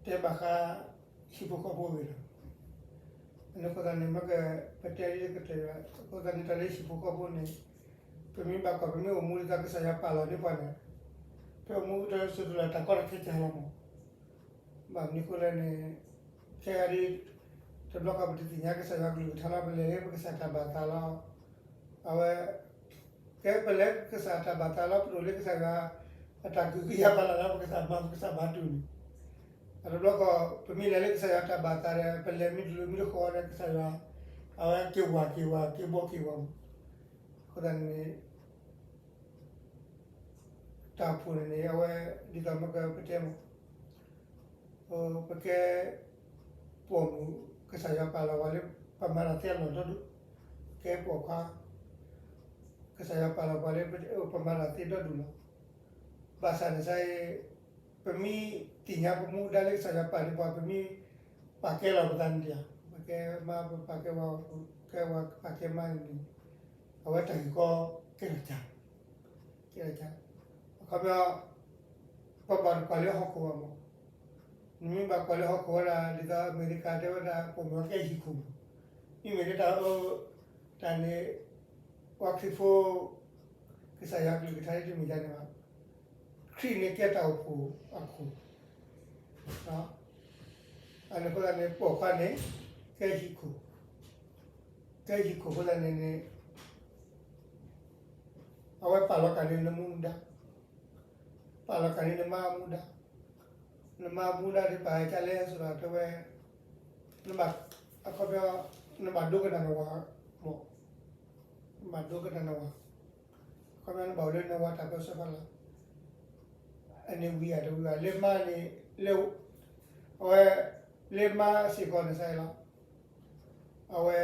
တဲဘၣ်ဃး ဟံၣ်ဖိဃီဖိအဂ့ၢ်လီၤ. အဃိသတးန့ၣ် မ့ၢ်ကပတဲလၢကတၢၢ်, အဃိသတးန့ၣ် တၢ်လၢဟံၣ်ဖိဃီဖိန့ၣ် ပမ့ၢ်ဘၣ်ကွၢ် ပမ့ၢ်အိၣ်မူဒ်သိးကစၢ်ယွၤပာ်လီၤန့ၢ်ပှၤန့ၣ် ပအိၣ်မူတစိၤတလၢ် တၢ်ကီတၢ်ခဲကလီၤမး. ဘၣ်မနုၤအဃိလဲၣ်န့ၣ် ခဲအံၤဒ် တဘျီဃီပတသ့ၣ်ညါကစၢ်ယွၤကလုၢ်ကထါလီၤ ပလဲၤလၢပကစၢ်တၢ်ဘၣ်သးလီၤ. အဝဲ ကဲပလဲၤကစၢ်တၢ်ဘၣ်သးလီၤ ပတအိၣ်လၢကစၢ်ယွၤ အတၢ်ကဟုကယာ်ပာ်လီၤလၢပကစၢ်မၤ ပကစၢ်ဘၣ်တူၢ်န့ၣ် အတဘျီဃီ ပမ့ၢ်လဲၤလၢကစၢ်ယွၤတၢ်ဘၣ်သးဒီး ပလဲၤမ့ၢ်တလိၤမ့ၢ်တဃီဒီး ကစၢ်ယွၤ အဝဲက့ၤဝၤက့ၤဝၤ က့ၤဘီက့ၤဝၤမး. အဃိသတးန့ၣ် တၢ်အိၣ်ဖှိၣ်န့ၣ်န့ၣ် အဝဲ ဒ်သိးမ့ၢ်ကပတဲမး ပကဲ ပိာ်မုၣ် ကစၢ်ယွၤပာ်လီၤပှၤလၢ ပမၤတၢ်သ့အလီၢ်ဒီဒူၣ်, ကဲပိာ်ခွါ ကစၢ်ယွၤပာ်လီၤပှၤလၢ ပမၤတၢ်သ့ဒီဒူၣ်လီၤ. ဘၣ်ဆၣ်န့ၣ်စ့ၢ် ပမ့ၢ်သ့ၣ်ညါပမူဒါလၢကစၢ်ယွၤပာ်န့ၢ်ပှၤ ပမ့ၢ်ပာ်ကဲလီၤပသးန့ၣ်ဒီး ပကဲမါ ပပာ်ကဲဝၤ ကဲဝၤပာ်ကဲမါန့ၣ်န့ၣ် အဝဲတၢ်ဂ့ၢ်ကီကဲထီၣ်ကၢ် ကဲထီၣ်ကၢ်. အခီပညီ ပဘၣ်တကွၢ်လၢဟီၣ်ခိၣ်ဘၣ်မး. နမ့ၢ်ဘၣ်ကွၢ်လၢဟီၣ်ခိၣ်ဝဲဒၣ် ဒ်သိးအမဲရကၤတဲဝဲဒၣ် ပိာ်မုၣ်ကဲဟံၣ်ခိၣ်မး. မ့မ့ၢ်လၢတၢ်အိၣ် တၢ်န့ၣ် ပှၤခရံာ်ဖိ ကစၢ်ယွၤကလုၢ်ကထါတမ့ၢ်ဒ်န့ၣ်ဘၣ်. ခရံာ်န့ၣ်ကဲတၢ်အိၣ်ဖှိၣ်အခိၣ် အန့ၣ်အဃိသတးန့ၣ် ပိာ်ခွါန့ၣ် ကဲဟံၣ်ခိၣ်, ကဲဟံၣ်ခိၣ်အဃိသတးန့ၣ်န့ၣ် အဝဲပာ်လီၤကၢ်န့ၢ်နမူဒါ, ပာ်လီၤကၢ်န့ၢ်နမါအမူဒါ, နမါအမူဒါဒ်ပာ်ကလဲၣ်ဆိဒီးတဲဝဲ နဘၣ် အခီပညီ နဘၣ်ဒိကနၣ်နဝၤမး, နဘၣ်ဒိကနၣ်နဝၤ, အခီပညီနဘၣ်အိၣ်လၢနဝၤတၢ်ပၢဆှၢဖီလာ် အန့ၣ်ဝံၤဧါတဝံၤဘၣ် လၢမါန့ၣ် လၢ အဝဲ လၢမါစ့ၢ်ကီးန့ၣ်စ့ၢ်လီၤ. အဝဲ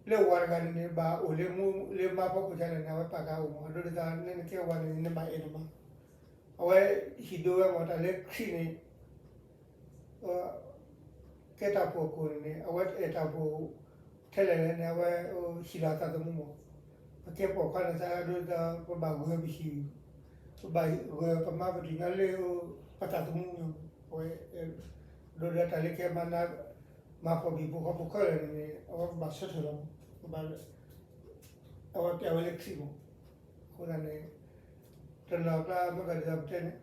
လၢဝၤတဂၤန့ၣ်န့ၣ် ဘၣ်အိၣ်လၢမူ လၢမါဖီခိၣ်ဒ်လဲၣ်န့ၣ် အဝဲပာ်ကါအိၣ်မး အဒိဒ်သိး နနကဲဝၤန့ၣ် နဘၣ်အဲၣ်နမါ, အဝဲဟံၣ်ဒိဝဲမး တၢ်လၢခရံာ်န့ၣ် ကဲတၢ်အိၣ်ဖှိၣ်အခိၣ်န့ၣ်န့ၣ် အဝဲအဲၣ်တၢ်အိၣ်ဖှိၣ်ထဲလဲၣ်လဲၣ်န့ၣ် အဝဲဟံၣ်လီၤအသးသမူမး, ပကဲပိာ်ခွါန့ၣ်စ့ၢ် အဒိဒ်သိး ပဘၣ်ဂၢၢ်ပဟံၣ်, ပဘၣ်ဂၢၢ်ပမါပတုၤညီလၢ ပသးသမူမး, အဝဲ ဒိဒ်တၢ်လၢကဲမၤနၢၤ မၤဖှီၣ်ဘံၣ်ဖိဃီဖိခဲလၢာ်န့ၣ်န့ၣ် အဝဲပဘၣ်ဆၢထၢၣ်လီၤမး, ပဘၣ် အဝဲပျဲဝဲလၢခရံာ်မး, အဃိသတးန့ၣ် တနီၤကျါမ့ၢ်ကဒ်သိးပတဲန့ၣ်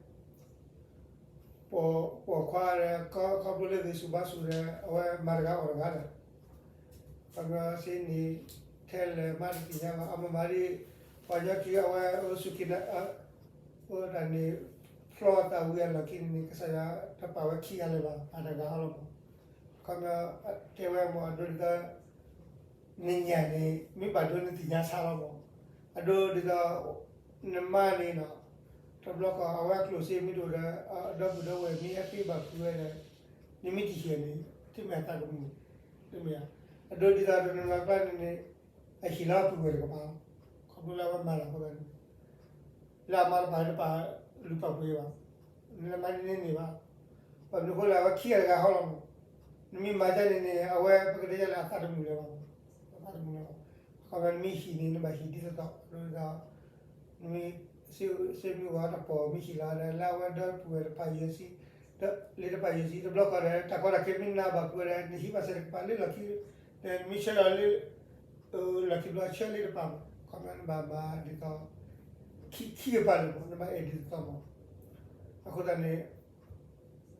ပိာ်ခွါဒီး ခီဖျိလၢဂ့ၤဆူၣ်ဘါဆူၣ်ဒီး အဝဲမၤတဂၤအီၣ်တဂၤဒီး ခီဖျိစ့န့ၣ် ထဲလဲၣ်မါတသ့ၣ်ညါဘၣ် အမၤမၤဒ် ပှၤကညီခံဂၤအဝဲအိၣ်ဆူၣ်က့ၤ အိၣ်တၢ်န့ၣ် ဖျီအသးဝံၤအလီၢ်ခံန့ၣ်န့ၣ် ကစၢ်ယွၤတပာ်ဝဲခံဂၤလၢၤဘၣ် ပာ်တဂၤအီၤလီၤမး, ခီဖျိတဲဝဲမး အဒိဒ်သိး နညၣ်န့ၣ် မ့ၢ်ဘၣ်ဒိနသ့ၣ်ညါဆါလီၤမး, အဒိဒ်သိး နမါန့ၣ်နီၤ တဘျီဃီအဝဲအကျိၣ်စ့မ့ၢ်တအိၣ်ဒီး ဒီပုၢ်ဒီဝဲၢ်မ့ၢ်ဟဲဃ့ဘၣ်ဖုးဝဲဒီး နမ့ၢ်တဟံၣ်န့ၣ် တမ့ၢ်အသးတမုာ်, တမ့ၢ်, အဒိဒ်သိးတနီၤနီၤကျါန့ၣ်န့ၣ် အဟံၣ်လီၤပုၢ်ဝဲၢ်တကပၤလီၤ, ခီဖျိလၢအဝဲမၤလီၤအဃိသတးန့ၣ် လၢအမါတပာ်တပာ်လုၢ်ပာ်ပှ့ၤဘၣ်, နမါန့ၣ်န့ၢ်ဘၣ်, ဘၣ်မနုၤအဃိလဲၣ် အဝဲခံဂၤတဂၤဟီလီၤမး, နမ့ၢ်မၤဒ်န့ၣ်န့ၣ် အဝဲပကတဲဒ်လဲၣ် အသးတမုာ်လၢၤဘၣ်, အသးတမုာ်လၢၤဘၣ်, ခီဖျိနမ့ၢ်ဟံၣ်န့ၣ် နဘၣ်ဟံၣ်ဒ်သိးသိး ဒ်သိး နမ့ၢ် စ့မုၢ်ဂီၤတပီၢ်မ့ၢ်ဟံၣ်လီၤဒီး လၢအဝဲဒီပုၢ်ဝဲၢ်တပာ်ယဲၢ်ဆံ လၢတပာ်ယဲၢ်ဆံ တဘျီဃီဒီး တၢ်ကီတၢ်ခဲမ့ၢ်နးဘၣ်ဖုးဝဲဒီး နဟံးဘၣ်စဲးတကပၤလၢလီၢ်ခံ, နမ့ၢ်ဆၢလီၤလၢ လီၢ်ခံဘျီဆၢလၢတပၤမး, ခီဖျိနဘၣ်မၤဒ်သိး ခံ ခံကပၤလၢာ်မး နဘၣ်အဲၣ်ဒ်သိးသိးမး, အဃိသတးန့ၣ်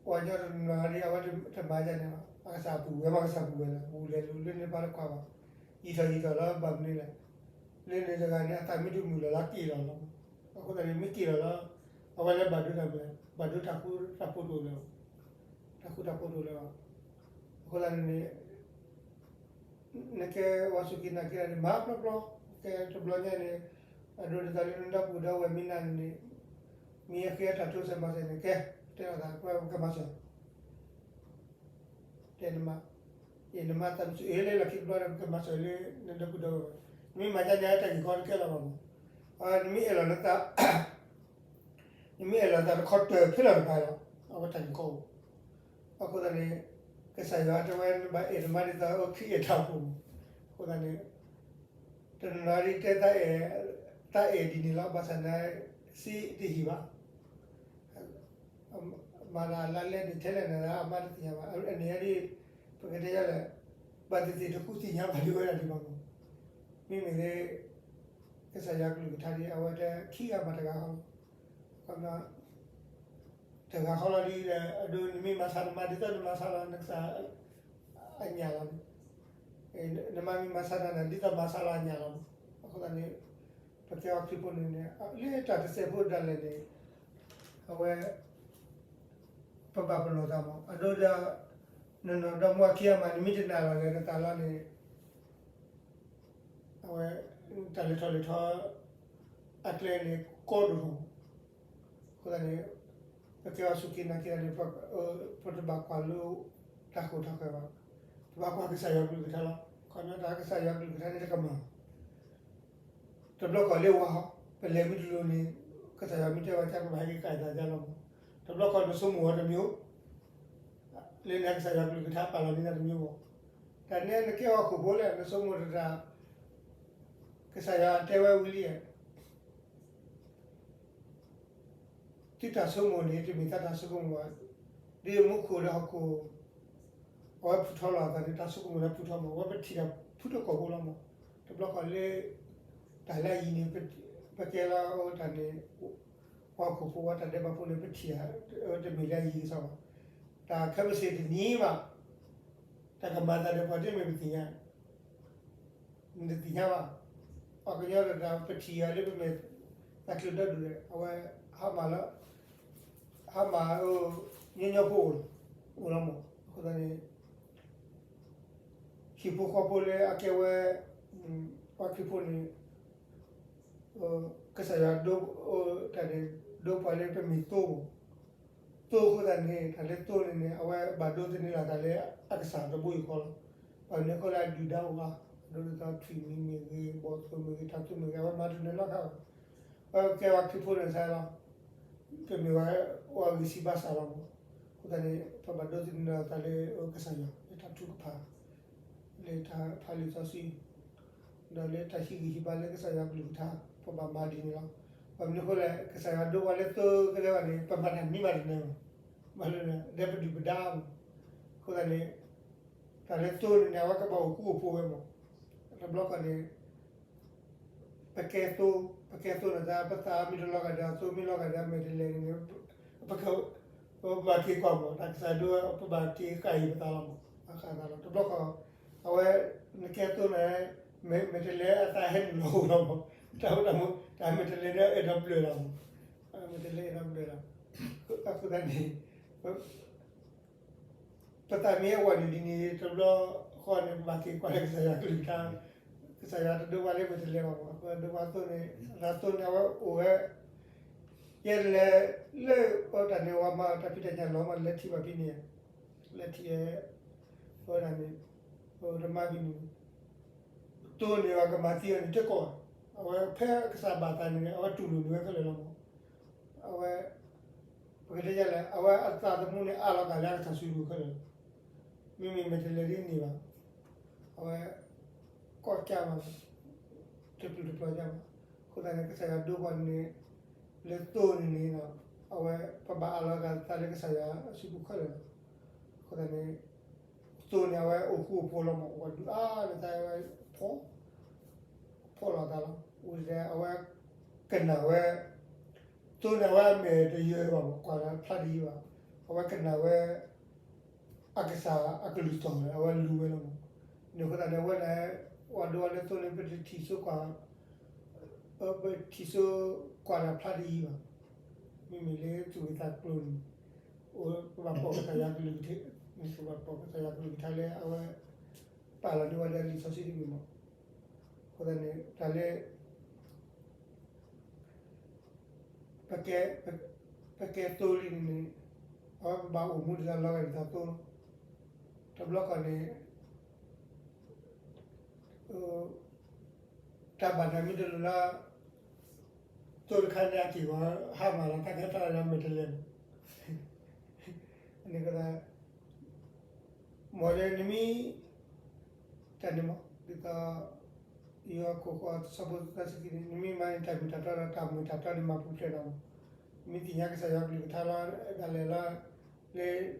ပှၤကညီတနီၤနီၤဒ်အဝဲတမၤဒ်န့ၣ် အကစၢ်ပုၢ်ဝဲၢ်မး ကစၢ်ပုၢ်ဝဲၢ်လီၤ ပူၤလဲၤလူၤလၢန့ၣ်ပှၤတခွါဘၣ်, ယံာ်ထီၣ်ယံာ်ထီၣ်လီၤဘၣ်မနုၤလဲၣ်, လၢန့ၣ်တဂၤန့ၣ် အသးမ့ၢ်တမုာ်လီၤလၢက့ၤလီၤလီၤ, အဃိသတးန့ၣ် မ့ၢ်က့ၤလီၤလီၤ အဝဲလၢဘၣ်ဒိတၢ်မနုၤလဲၣ် ဘၣ်ဒိတၢ်ဃူတၢ်ဖိးတအိၣ်လၢၤဘၣ်, တၢ်ဃူတၢ်ဖိးတအိၣ်လၢၤဘၣ်, အဃိသတးန့ၣ် နကဲဝဲစူၢ်က့ၤနာ်က့ၤတၢ်န့ၣ် မၤပျီပျီ, ကဲတဘျီညါန့ၣ် အဒိဒ်သိးလၢနဒီပုၢ်ဒီဝဲၢ်မ့ၢ်နၤန့ၣ် မ့ၢ်အဃ့အတၢ်တိစၢၤမၤစၢၤန့ၣ် ကဲ တဲလိာ်သး ပကမၤစၢၤ တဲနမါ, ယနမါသးမုာ်စူၤ အ့ လၢလီၢ်ခံတဘျီဒီး ပကမၤစၢၤလၢနဒီပုၢ်ဒီဝဲၢ်, နမ့ၢ်မၤဒ်န့ၣ် တၢ်ဂ့ၢ်ကီတကဲလီၤဘၣ်မး, နမ့ၢ်အဲၣ်လီၤနသး နမ့ၢ်အဲၣ်လီၤသးတခီတၢၢ်ဖဲလီၤတဖၣ်လီၤ, အဝဲတၢ်ဂ့ၢ်ကီအိၣ်, အဃိသတးန့ၣ် ကစၢ်ယွၤတဲဝဲ နဘၣ်အဲၣ်နမါဒ်သိးခရံာ်အဲၣ်တၢ်အပူၤမး, အဃိသတးန့ၣ် တနီၤနီၤဒ်တဲ တၢ်အဲၣ်ဒ်န့ၣ်လီၤ, ဘၣ်ဆၣ်န့ၣ် စ့တဟံၣ်ဘၣ်. မၤတၢ်လၢလဲၣ်န့ၣ် ထဲလဲၣ်န့ၣ် အမါတသ့ၣ်ညါဘၣ်. အန့ၣ်ဒ် ပကတဲယလဲၣ်, ဘၣ်သ့ၣ်သ့ၣ်တဃူသ့ၣ်ညါဘၣ်ဒ်ဝဲဒၣ်ဒံးဘၣ်မး. မ့မ့ၢ်လၢ ကစၢ်ယွၤကလုၢ်ကထါဒ် အဝဲတခံဂၤမၤတဂၤဃီလီၤ. ခီ တဂၤဃီလီၤဒ်ဒီး အဒိနမ့ၢ်မၤဆါနမါဒ်သိးနမၤဆါလီၤနကစၢ်အညၣ်လီၤ. နမါမ့ၢ်မၤဆါနၤန့ၣ် ဒ်သိးမၤဆါလီၤအညၣ်လီၤ. အဃိသတးန့ၣ် ပကဲအီၤခရံာ်ဖိန့ၣ်န့ၣ် လၢတၢ်တစဲးဖိဒၣ်လဲာ်န့ၣ် အဝဲ ပဘၣ်ပလီၢ်သးမး အဒိဒီး နနီၢ်ဒီမါခံဂၤမး နမ့ၢ်တနာ်လီၤလၢနသးလီၤန့ၣ် အဝဲ တၢ်လဲၤထီၣ်လဲၤထီ အကျဲန့ၣ်ကီဒိၣ်ထီၣ်မး. အဃိသတးန့ၣ် ပကဲအီၤစူၢ်က့ၤနာ်က့ၤတၢ်န့ၣ် ပတဘၣ်ကွၢ်လၢ တၢ်ဃိၣ်တၢ်ဃၢၤဘၣ်. ပဘၣ်ကွၢ်ကစၢ်ယွၤကလုၢ်ကထါလီၤ. ခီပညီတၢ်ကစၢ်ယွၤကလုၢ်ကထါန့ၣ်တကမၣ် တဘျီဃီလၢဝၤဟီ ပလဲၤမ့ၢ်တလိၤန့ၣ် ကစၢ်ယွၤမ့ၢ်တဲဝဲကၢ် ပဘၣ်ဟဲက့ၤကၣ်အသးဒ်လီၤမး. တဘျီဃီနဆိကမိၣ်ဝဲတမံၤ လၢနကစၢ်ယွၤကလုၢ်ကထါပာ်လီၤန့ၢ်နၤတမံၤမး. တၢ်န့ၣ်နကဲအီၤခိၣ်ဖိလဲၣ် နဆိကမိၣ်တတၢ် ကစၢ်ယွၤတဲဝဲဝံၤလံ သုတၢ်ဆိကမိၣ်န့ၣ် တမ့ၢ်သးတၢ်ဆိကမိၣ်ဘၣ်. ဒ်မူခိၣ်ဒီးဟီၣ်ခိၣ် အဝဲဖုထီလီၤအသးန့ၣ် တၢ်ဆိကမိၣ်လၢဖုထီမး အဝဲပထံၣ်တၢ်ဖုထီကိာ်ဖိလီၤမး. တဘျီဃီလၢ တၢ်လၢအယံၤန့ၣ် ပကဲလၢတၢ်န့ၣ် ပှၤဟီၣ်ခိၣ်ဖိဝဲတၢ်ဒဲးဘးဖိန့ၣ် ပထံၣ်တမ့ၢ်လၢအယံၤကစီၣ်ဘၣ်. တၢ်ခဲမုၢ်ဆ့ၣ်တနံၤဘၣ် တၢ်ကမၤသးဒီးပှၤတမ့ၢ်ပသ့ၣ်ညါ နတသ့ၣ်ညါဘၣ်. ပှၤကညီတဂၤ ပထံၣ်အီၤလၢပမဲာ် တၢ်ချုးဒီဒူၣ်ဒီး အဝဲ ဟါမၢ်လၢ ဟါမၢ် ညီညီဖိအိၣ်လီၤ အိၣ်လီၤမး. အဃိသတးန့ၣ် ဟံၣ်ဖိဃီဖိလၢအကဲဝဲ ပှၤခရံာ်ဖိန့ၣ် ကစၢ်ယွၤဒိ တၢ်န့ၣ် ဒိပှၤလၢပမ့ၢ်သိမး. သိအဃိသတးန့ၣ် တၢ်လၢသိန့ၣ်န့ၣ် အဝဲဘၣ်ဒိသန့ၤလီၤသးလၢအကစၢ်တဘိယူၢ်ဃီလီၤ. ပှၤမ့ၢ်ဃီလၢအဒုၣ်ဒါအိၣ်ဘၣ် အဒိဒ်သိးထွံၣ်မံၤမ့ၢ်ဂ့ၤ ဘီၣ်သိၣ်မ့ၢ်ဂ့ၤ ထးသူမ့ၢ်ဂ့ၤ အဝဲမၤတန့ၢ်နီတခါဘၣ်. ပကဲပှၤခရံာ်ဖိန့ၣ်စ့ၢ်လီၤ. ပမ့ၢ်ဝဲ ပှၤဂံၢ်စၢ်ဘါစၢ်လီၤမး. အဃိသတးန့ၣ် ပဘၣ်ဒိသန့ၤလီၤသးလၢကစၢ်ယွၤ လၢတၢ်ထုကဖၣ် လၢတၢ်ဖးလံာ်စီဆှံ ဒီးလၢတၢ်ဟံးဂံၢ်ဟံးဘါလၢကစၢ်ယွၤကလုၢ်ကထါ ပဘၣ်မၤဒ်န့ၣ်လီၤ. ဘၣ်မနုၤအဃိလဲၣ် ကစၢ်ယွၤဒိပှၤလၢသိကလဲၤဘၣ်န့ၣ် ပမၤတၢ်မံမးတန့ၢ်ဘၣ်. ဘၣ်လၢ ဒဲပဒုၣ်ပဒါမး. အဃိသတးန့ၣ် တၢ်လၢသိန့ၣ်န့ၣ် အဝဲကဘၣ်အိၣ်ဃူအိၣ်ဖိးဝဲမး. တဘျီဃီန့ၣ် ပကဲသိ, ပကဲသိန့ၣ်သး ပသးမ့ၢ်တလီၤဂာ်ဒီးအသိ မ့ၢ်လီၤဂာ်ဒီးအမဲာ်တလဲၤန့ၣ် ပက ပဘၣ်က့ၤကွၢ်မး တၢ်ကစၢ်ဒိ ပဘၣ်က့ၤဃၣ်အံၤပသးလီၤမး. အဃၣ်သးလီၤ. တဘျီဃီ အဝဲ နကဲသိန့ၣ် မဲာ်တလဲၤအသးဟဲနုာ်လီၤအိၣ်လီၤမး. တၢ်အိၣ်တၢ်မူ တၢ်မဲာ်တလဲၤဒီးအဲၣ်ဒိးဘျၢလီၤမး. မဲာ်တလဲၤအဲၣ်ဒိးဘျၢလီၤ. အဃိသတးန့ၣ် ပသးမ့ၢ်ဟဲဝဲနုာ်ဒ်န့ၣ် တဘျီဃီန့ၣ် ပဘၣ်က့ၤကွၢ်လၢကစၢ်ယွၤကလုၢ်ကထါ, ကစၢ်ယွၤတဒိပှၤလၢမဲာ်တလဲၤဘၣ်မး, အဃိဒိပှၤသိန့ၣ် အသးသိန့ၣ် အဝဲအိၣ်ဝဲ, ယဲဒ်လဲၣ် လၢအတၢ်န့ၣ် ဝၤမၤတၢ်ဖံးတၢ်ညၣ်လီၤမး လဲၤထံၣ်ဘၣ်ဖဲန့ၣ်, လဲၤထံၣ် အဝဲဒၣ်န့ၣ် တမၤဖဲန့ၣ် သိန့ၣ် အကမၤသံအီၤန့ၣ် တကိး, အဝဲဖဲကစၢ်ဘၣ်သးန့ၣ် အဝဲတူၢ်လိာ်န့ၢ်ဝဲခဲလၢာ်လီၤမး, အဝဲ ပကတဲယလဲၣ် အဝဲအသးသမူန့ၣ် အးလီၤကၣ်လၢအကစၢ်စုပူၤခဲလၢာ်လီၤ. မ့မ့ၢ်မဲာ်တလဲၤဒ်န့ၣ်ဘၣ်, အဝဲ ကီၢ်ကၢ်မး, တပျုာ်တပျီၤကၢ်မး, အဃိသတးန့ၣ် ကစၢ်ယွၤဒိပှၤန့ၣ် လၢသိန့ၣ်န့ၣ် အဝဲပဘၣ်အးလီၤကၣ်သးလၢကစၢ်ယွၤအစုပူၤခဲလၢာ်လီၤ. အဃိသတးန့ၣ် သိန့ၣ် အဝဲအိၣ်ဃူအိၣ်ဖိးလီၤမး, ပှၤဒုးအါလၢသးဝဲ ဖီ ဖီၣ်လီၤသးလီၤ. အဝဲ ကနၣ်ဝဲ သိန့ၣ် အဝဲအမဲာ်တယၢၤဘၣ်မး, ကွၢ်လၢဖျါတယံၤဘၣ်, အဝဲကနၣ်ဝဲ အကစၢ်အကလုၢ်သီၣ်န့ၣ် အဝဲလူၤဝဲလီၤမး. န့ၣ်အဃိသတးန့ၣ် အဝဲန့ၣ် ပှၤဒိပှၤလၢသိန့ၣ် ပတထံၣ်စိကွၢ် ပထံၣ်စိကွၢ်တၢ်ဖျါတယံၤဘၣ်. မ့မ့ၢ်လၢသူၣ်ဂ့ၤသးကျိၤန့ၣ် ပဘၣ်ပိာ်ကစၢ်ယွၤကလုၢ်ကထါ, ပဘၣ်ပိာ်ကစၢ်ယွၤကလုၢ်ကထါလၢအဝဲ ပာ်လီၤန့ၢ်ဝဲဒၣ်လံာ်စီဆှံတမံၤမး. အဃိသတးန့ၣ် တၢ်လၢ ပကဲ ပကဲသိလံန့ၣ်န့ၣ် အဝဲပဘၣ်အိၣ်မူဒ်သိးလီၤဂာ်ဒ်သိးသိလီၤ. တဘျီဃီန့ၣ် တၢ်ဘၣ်တၢ်မ့ၢ်တလိၤလၢ သိတခါန့ၣ် အက့ၢ်ဂီၤဟါမၢ်လီၤ တၢ်ကဲထီၣ်လၢမဲာ်တလဲၤမး. န့ၣ်ကသး မ်ဒီးနမ့ၢ် တၢ်န့ၣ်မး ဒ်သိး ယိၤဟၣ်ခိၣ်ဃိး ဆၢဖိသၢဆံခံန့ၣ် နမ့ၢ်မၤန့ၣ် တၢ်မ့ၢ်တၢ်တီဒီးတၢ်မ့ၢ်တၢ်တီန့ၣ် မၤပူၤဖျဲးနၤမး. နမ့ၢ်သ့ၣ်ညါကစၢ်ယွၤကလုၢ်ကထါလီၤ ဒၣ်လဲာ်လီၤ လၢ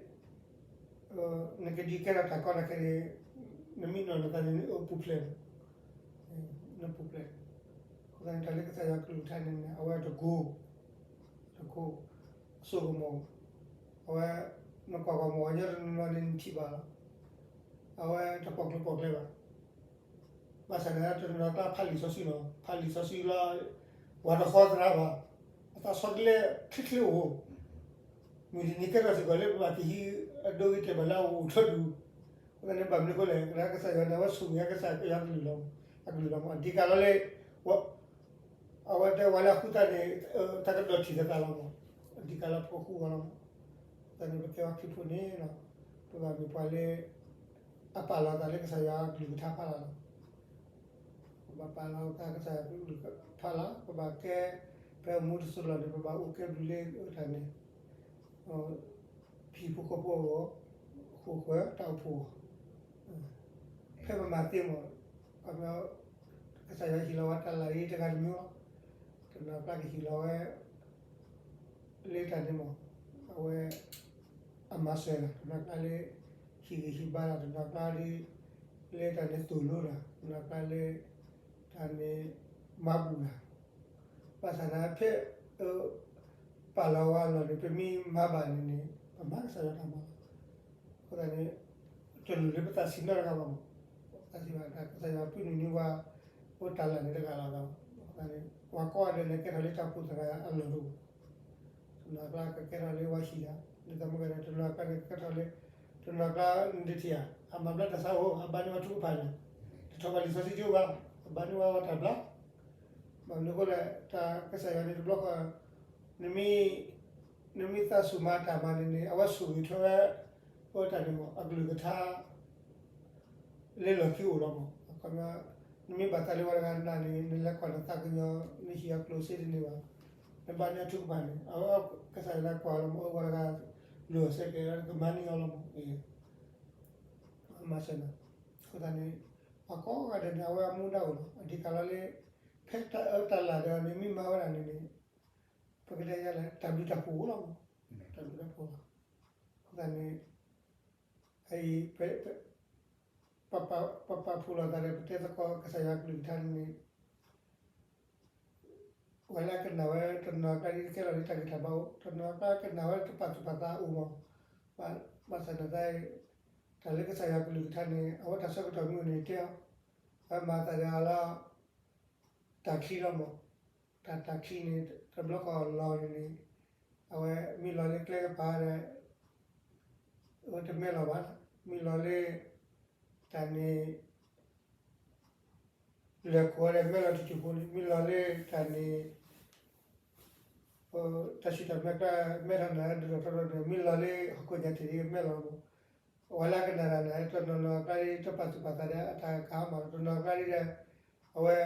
နကဒုးကဲထီၣ်တၢ်ကီတၢ်ခဲန့ၣ် နမ့ၢ်နီၢ်နသးန့ၣ် နအိၣ်ပူၤဖျဲးလီၤ. နပူၤဖျဲး. အဃိသတးန့ၣ် တၢ်လၢကစၢ်ယွၤကလုၢ်ကထါန့ၣ် အဝဲတကိၤ တကိၤ စိကမီၤ အဝဲ နကွၢ်ကွၢ်မ့ၢ် အညီတနီၤနီၤန့ၣ် နထံၣ်ဘၣ်လီၤ. အဝဲတပီၣ်ကျဲပီၣ်ကျဲဘၣ်. ဘၣ်ဆၣ်န့ၣ် တနီၤကျါဖးလံာ်စီဆှံလီၤ. ဖးလံာ်စီဆှံလီၤ ပှၤတဃီသရၣ်ဘၣ်. အသးဆီတလဲချ့ချ့အိၣ် မုၢ်တနံၤကဲထီၣ်စ့ၢ်ကီးလၢပဘၣ်ကဟံး အဒိဂ့ၤတဲာ်ဘၣ်လၢအအိၣ်ထီၣ်ဒူၣ်. အဃိသတးန့ၣ် ဘၣ်မနုၤအဃိလဲၣ်, ကစၢ်ယွၤန့ၣ် အဝဲဆိၣ်ဂ့ၤကစၢ်ယွၤကလုၢ်လီၤ. အကလုၢ်လီၤမး. အဓိကလီၤလၢ အဝဲတဲဝဲလၢအဃုသတးန့ၣ် တၢ်ကဒီးထံၣ်သတးလီၤမး. အဓိကလၢပကဃုအီၤလီၤမး. အဃိသတးန့ၣ် ပကဲဝဲခရံာ်ဖိန့ၣ် ပဘၣ်မ့ၢ်ပှၤလၢ အပာ်လီၤသးလၢကစၢ်ယွၤကလုၢ်ကထါဖးလီၤလီၤ. ပဘၣ်ပာ်လီၤသးကစၢ်ယွၤကလုၢ်ကထါလီၤ. ပဘၣ်ကဲ ဖဲမူတစိၤလီၤန့ၣ် ပဘၣ်အိၣ်ကဲဘျုးလၢတၢ်န့ၣ် ဟံၣ်ဖိဃီဖိအဂီၢ် ဃိာ်ဃၢၤတၢ်အိၣ်ဖှိၣ်အဂီၢ် ဖဲပမၤသ့မး ကစၢ်ယွၤဟ့ၣ်လီၤဝဲတၢ်လၢအံၤတဂၤတမံၤလီၤ. တနီၤကျါကဟ့ၣ်လီၤဝဲ လၢတၢ်န့ၣ်မး အဝဲ အမၤစၢၤတၢ် တနီၤကျါလၢ ဟံၣ်ဂံၢ်ဟံၣ်ဘါတၢ် တနီၤကျါလၢ လၢတၢ်န့ၣ်သိၣ်လိတၢ် တနီၤကျါလၢ တၢ်န့ၣ် မၤဘူၣ်တၢ် ဘၣ်ဆၣ်သနာ်က့ ဖဲ ပာ်လီၤဝဲအလီၢ်န့ၣ် ပမ့ၢ်မၤဘၣ်န့ၣ်န့ၣ် ပမၤကစၢ်ယွၤတၢ်မၤလီၤ. အဃိသတးန့ၣ် တလိၣ်လၢပသးဆံးနီတဂၤဘၣ်မး. သးဆံးဘၣ် ကစၢ်ယွၤပၢနုာ်န့ၢ်ဝဲ အိၣ်တၢ်လၢာ်န့ၣ်တဂၤလီၤ. အဃိသတးန့ၣ် ပှၤကိးဂၤဒဲးန့ၣ် ကဲထီၣ်လၢတၢ်အိၣ်ဖှိၣ်သရၣ်အလီၢ်တအိၣ် တနီၤကျါကကဲထီၣ်လၢဝဲဟံၣ်တၢ် ဒ်သိးမ့ၢ်ကဲထီၣ် တနီၤကျါန့ၣ်ကကဲထီၣ်လၢ တနီၤကျါနတထံၣ်ဧါ အမၤဘျါတၢ်ဆါအိၣ် အဘါန့ၢ်ဝဲထုကဖၣ်န့ၣ် တထီၣ်ဘၣ်လံာ်စီဆှံကၠိဘၣ် အဘါန့ၢ်ဝဲတၢ်ဘျါ ဘၣ်မနုၤအဃိလဲၣ် တၢ်ကစၢ်ယွၤန့ၣ်တဘျီဃီ နမ့ၢ် နမ့ၢ်သးဆူၣ်မၤတၢ်မၤန့ၣ်န့ၣ် အဝဲဆိၣ်ဂ့ၤထွဲဝဲ အတၢ်န့ၣ်မး အကလုၢ်ကထါ လၢလီၢ်ခံအိၣ်လီၤမး. အခီပညီ နမ့ၢ်ဘၣ်သးလၢဝဲတဂၤနၤန့ၣ် နလဲၤကွၢ်နသးကညီၤ နဟံၣ်အကျိၣ်စ့တန့ၢ်ဘၣ် နဘါန့ၢ်အထုကဖၣ်န့ၣ် အဝဲကစၢ်ယွၤလၢကွၢ်လီၤမး အဝဲတဂၤ လိာ်အစဲးကဲ ကမၤန့ၢ်အီၤလီၤမး မၤစၢၤနၤ အဃိသတးန့ၣ် ပှၤကိးဂၤဒဲးန့ၣ် အဝဲအမူဒါအိၣ်လီၤ. အဓိကလီၤလၢ ဖဲတၢ်အၢတၢ်လၢ်ဒီးန့ၣ် မ့ၢ်မၤဝဲဒၣ်န့ၣ်န့ၣ် ပကတဲယါလဲၣ် တၢ်ဘျုးတၢ်ဖှိၣ်အိၣ်လီၤမး တၢ်ဘျုးတၢ်ဖှိၣ်လီၤ. အဃိသတးန့ၣ် အံၤ ပ ပပာ်ဖှိၣ်လိာ်သးဒီး ပတဲသကိးကစၢ်ယွၤကလုၢ်ကထါန့ၣ်န့ၣ် ဝဲလၢကနၣ်ဝဲ တနီၤကျါဒ်ကဲထီၣ်လၢတၢ်ဂံၢ်တၢ်ဘါအိၣ် တနီၤကျါကနၣ်ဝဲတပာ်သူၣ်ပာ်သးအိၣ်မး ဘၣ်ဆၣ်သနာ်က့ တၢ်လၢကစၢ်ယွၤကလုၢ်ကထါန့ၣ် အဝဲတၢ်ဆၢကတီၢ်မ့ၢ်အိၣ်န့ၣ်တဲအီၤ အဝဲမၤသးဒ်အလီၢ် တၢ်ချံလီၤမး တၢ်တၢ်ချံန့ၣ် တဘျီဃီလီၤန့ၣ်န့ၣ် အဝဲမ့ၢ်လီၤလၢကျဲကပၤဒီး အဝဲတမဲလီၤဘၣ် မ့ၢ်လီၤလၢ တၢ်န့ၣ် လဲၤခိးဒီးမဲလီၤတစိၢ်ဖိန့ၣ် မ့ၢ်လီၤလၢတၢ်န့ၣ် တၢ်ဆူၣ်တၢ်မဲကျါ မဲထီၣ်နၤဒုးထီၣ်ထီထီၣ်န့ၣ် မ့ၢ်လီၤလၢဟီၣ်ခိၣ်ညါထံးဒီးမဲလီၤမး အဝဲလၢကနၣ်တၢ်န့ၣ် တနီၤနီၤကျါဒ်တပာ်သူၣ်ပာ်သးဒီးအတၢ်ကဟါမၢ် တနီၤကျါဒ်ဒီး အဝဲ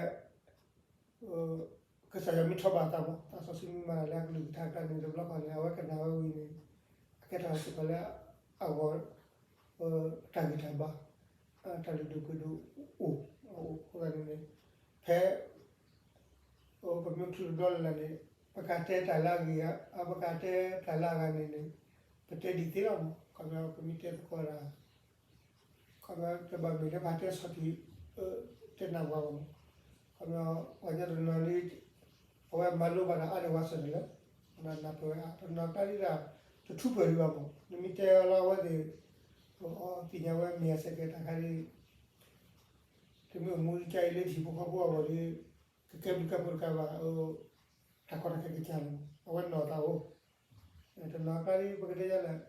ကစၢ်ယွၤမ့ၢ်ထီၣ်ဘၣ်အသးမး သးစီဆှံမ့ၢ်မၤတၢ်လၢအကလုၢ်ကထါကျါန့ၣ် တဘျီဃီန့ၣ် အဝဲကနၣ်ဝဲဝံၤန့ၣ် အကဲထီၣ်စ့ၢ်ကီးလၢအဂီၢ် တၢ်ဂံၢ်တၢ်ဘါ တၢ်လုၢ်ဒိၣ်ပှ့ၤဒိၣ်အိၣ် အဃိသတးန့ၣ်န့ၣ် ဖဲ ပမ့ၢ်ချုးတဘျီလၢ်လၢ်န့ၣ် ပကတဲတၢ်လၢအဂ့ၤ ပကတဲတၢ်လၢအဂၤန့ၣ်န့ၣ် ပတဲဒ်သ့လီၤမး ခီဖျိပမ့ၢ်တဲသကိးတၢ် ခီဖျိတဘၣ်မ့ၢ်လၢပှၤတဲဆီၣ်တံၢ် တဲနၢ်ပှၤဘၣ်မး ခီဖျိပှၤကညီတနီၤန့ၣ် အဝဲမၤလိဘၣ်တၢ်အါန့ၢ်ဝဲစၢၤတလၢ နၢ်ပၢၢ်ဝဲအါ တနီၤကျါဒ်ဒီး တထူးပှဲၤဒံးဘၣ်မး နမ့ၢ်တဲအီၤလၢအဝဲသ့ၣ် သ့ၣ်ညါဝဲမ့ၢ်အစဲးကဲးတၢ်ခါဒ် တမ့ၢ်အိၣ်မူကါအံၤလၢထံဖိကီၢ်ဖိအဂီၢ်ဒီး ကကဲဘျုးကဲဖှိၣ်တကးဘၣ် တၢ်ကီတၢ်ခဲကစၢ်လီၤ အဝဲနီၢ်သးအိၣ် တနီၤကျါဒ်ပကတဲယါလဲၣ်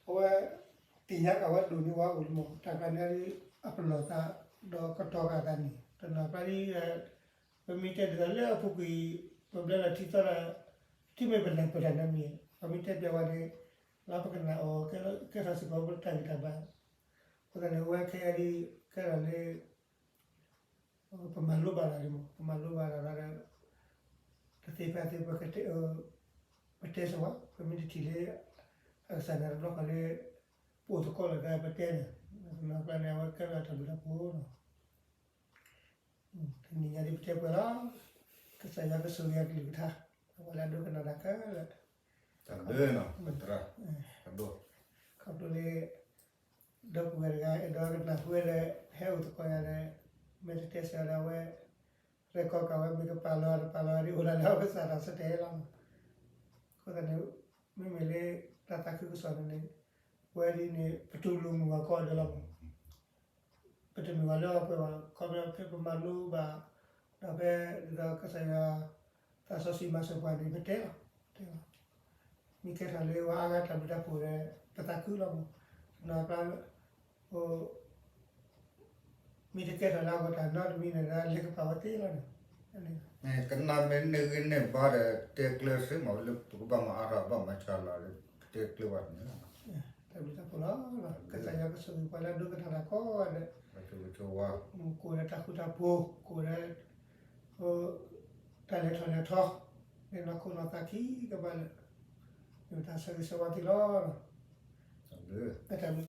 အဝဲ သ့ၣ်ညါက့ၤဝဲဒိၣ်န့ၢ်ဝဲအိၣ်လံမး တၢ်ကျါန့ၣ်ဒ် အပလီၢ်သး ဒီးကတီၤက့ၤသးန့ၣ် တနီၤကျါဒ် ပမ့ၢ်တဲဒ်သိးလၢအပူၤကွံာ် ပဘျါလီၤထံသီဒီး ထံမ့ၢ်ပနၢ်ပၢၢ်တၢ်နီတမံၤ ပမ့ၢ်တဲပျးဝဲန့ၣ် လၢပကနၣ်အီၤ ကဲထီၣ်စ့ၢ်ကီးပတၢ်ဂံၢ်တၢ်ဘါ အဃိသတးန့ၣ် အဝဲခဲအံၤဒ် ကဲထီၣ်လၢ ပမၤလိဘၣ်တၢ်ဒ်မး ပမၤလိဘၣ်တၢ်ဒီး တသ့ဖဲသ့ ပတဲဆိဝဲ ပမ့ၢ်တထံၣ်လၢ အကစၢ်န့ၣ်တဘျီဃီလၢ ပအိၣ်သကိးလိာ်သးပတဲန့ၣ် တနီၤကျါန့ၣ် အဝဲကဲထီၣ်တၢ်ဘျုးတၢ်ဖှိၣ်လီၤ. တနံၤညါဒ်ပတဲပှဲၤလီၤ, ကစၢ်ယွၤကဆိၣ်ဂ့ၤအကလုၢ်ကထါ, အဝဲလၢအဒိကနၣ်တၢ်ခဲလၢာ်, တၢ်ဘျုး, ခီဖျိလၢ ဒီပုၢ်ဝဲၢ်တဂၤ အဲၣ်ဒိးကနၣ်ဃုဝဲဒီး ဟဲအိၣ်သကိးယၤဒီး မ့ၢ်တတဲစၢၤဒီးအဝဲ ရဲၣ်ကီၢ်ကးဝဲ မ့ၢ်ကပာ်လီၤတပာ်လီၤဒ်အိၣ်လၢလၢအဝဲစးထီၣ်စတဲလီၤ. အဃိသတးန့ၣ် မ့မ့ၢ်လၢ တၢ်သးခုကစီၣ်န့ၣ်န့ၣ် ပဝဲဒ်န့ၣ် ပတူၢ်လိာ်မုာ်ဂၤကိးဂၤဒဲးလီၤမး. ပတမ့ၢ်ပှၤလၢအပှဲၤဘၣ်, ခီဖျိဖဲပမၤလိဘၣ်, ဒီးဖဲဒ်သိးကစၢ်ယွၤ သးစီဆှံမၤစၢၤပှၤန့ၣ် ပတဲလီၤ, တဲလီၤ. မ့ၢ်ကဲထီၣ်လၢပှၤအါဂၤတၢ်ဘျုးတၢ်ဖှိၣ်ဒီး ပသးခုလီၤမး. နီၢ်ကျါ မ့ၢ်တကဲထီၣ်လၢအဂီၢ်တၢ်နီတမံၤန့ၣ်ဒီး လဲၤကပာ်ဝဲသ့လီၤန့ၣ်. ကနၣ်မ့ၢ်န့ၢ်ဂံၢ်န့ၢ်ဘါဒီး တဲကျၢၤစ့မး လၢပကဘၣ်မၤအါထီၣ်ဘၣ်မၤစှၤလီၤဒီး ပတဲကျၢၤဘၣ်န့ၣ်လီၤ. တၢ်ဘျုးတၢ်ဖှိၣ်လီၤ. ကစၢ်ယွၤကဆိၣ်ဂ့ၤပှၤလၢအဒိကနၣ်တၢ်ကိးဂၤဒဲး, ကိးဒီးတၢ်ဃူတၢ်ဖိး, ကိးဒီး တၢ်လဲၤထီၣ်လဲၤထီ, လၢနီၢ်ခိနီၢ်သးခံကဘၣ်လၢာ်, မ့ၢ်တၢ်ဆၢဂ့ၤဆၢဝါသုလီၤ. တၢ်ဘျုး